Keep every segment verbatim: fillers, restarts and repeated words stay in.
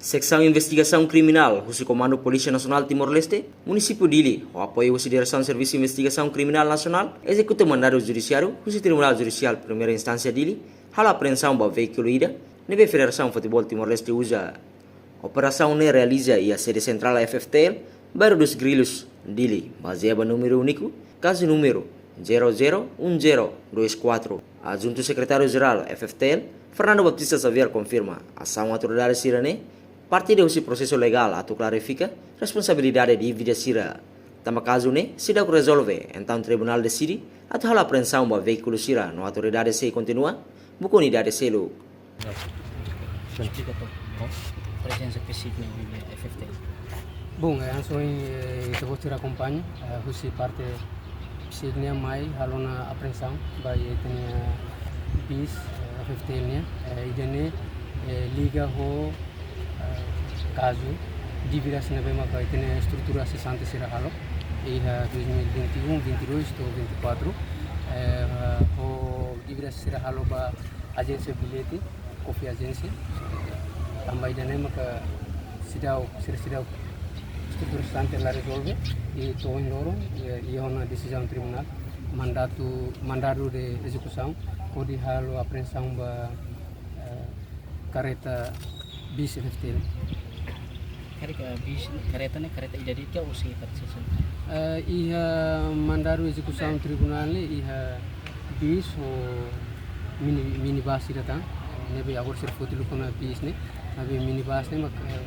Seksaun Investigasaun Kriminál husi Komandu Polísia Nasionál Timor-Leste, Munisípiu Dili, ho apoiu husi Diresaun Servisu Investigasaun Kriminál Nasionál, ezekuta mandadu judisiáriu husi Tribunál Judisiál Primeira Instánsia Dili, halo apreensaun ba veíkulu ida ne'ebé Federasaun Futeból Timor-Leste uza. Operasaun ne'e realiza iha sede sentrál F F T L, Bairro dos Grilos, Dili, bazeia ba númeru úniku, kazu númeru zero zero um zero dois quatro. Adjuntu Sekretáriu Jerál F F T L, Fernando Baptista Xavier, konfirma asaun autoridade sira-ne'e parte husi prosesu legál atu klarifika responsabilidade dívida sira. Tanba kazu ne'e seidauk rezolve, entaun tribunál deside atu halo apreensaun ba veíkulu sira no autoridade sei kontinua buka unidade seluk. Esplika to'ok prezensa PCIC nian iha F F T L. Bom, eh, antes, eh, ita-boot sira akompaña, eh, husi parte PCIC nian mai halo ona apreensaun ba ita-nia bis, eh, F F T L nian, eh, ida-ne'e, eh, liga ho, eh, kazu dívida sira ne'ebé maka ita-nia estrutura sesante sira halo iha dois mil e vinte e um, vinte e dois to'o vinte e quatro, eh, ho dívida sira halo ba ajénsia bilhete, Coffee Agency. Tanba ida-ne'e maka seidauk, sira seidauk, estrutura sesante la rezolve, i to'o ohin loron, i, iha ona desizaun tribunál, mandadu, mandadu de ezekusaun, hodi halo apreensaun ba, eh, kareta bis F F T L. Kareta bis, kareta ne'e, kareta ida de'it ka husi parte sesante? Eh, iha mandadu ezekusaun tribunál ne'e, iha bis ho mini, minibus ida tan. Ne'ebé agora sira foti uluk ona bis ne'e. Maibé minibus ne'e mak, eh,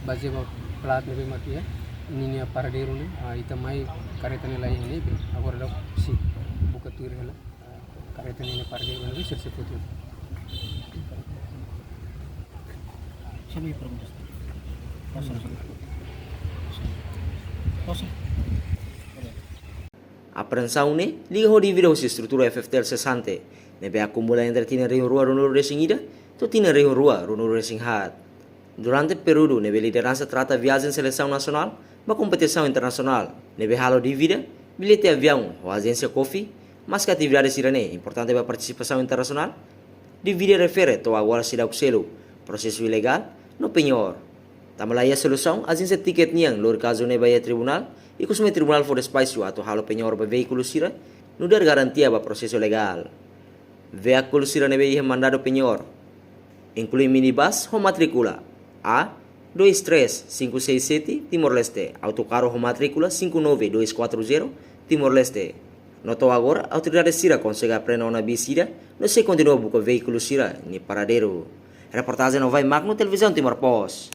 bazeia ba plat ne'ebé mak iha ninia paradeiru ne'e. Ah, ita mai kareta ne'e la iha ne'ebé. Agora daudaun sei buka tuir hela. Ah, kareta ne'e nia paradeiru ne'ebé sira sei foti. Siapa yang perlu? Kosong. Kosong. Apreensaun ne'e liga ho dívida husi estrutura F F T L sesante, ne'ebé akumula entre tinan rihun rua ruanulu-resin-ida to'o tinan rihun rua ruanulu-resin-haat. Durante períodu ne'ebé lideransa trata viajen selesaun nasionál ba kompetisaun internasionál, ne'ebé halo dívida, bilhete aviaun ho ajénsia Coffee, maske atividade sira-ne'e importante ba partisipasaun internasionál, dívida refere to'o agora seidauk selu, prosesu ilegál no penhor. Tanba la iha solusaun, ajénsia tiket nian lori kazu ne'e ba iha tribunál, ikus mai tribunál fó despaxu atu halo penhor ba veíkulu sira, nu'udar garantia ba prosesu legál. Veíkulu sira ne'ebé iha mandadu penhor inklui minibus ho matríkula A dois três cinco seis sete Timor-Leste, autokarru ho matríkula cinco nove dois quatro zero Timor-Leste. No to'o agora, autoridade sira konsege apreende ona bis ida, no sei kontinua buka veíkulu sira-nia paradeiru. Reportajen Novai Magno, Televizaun Timor Post.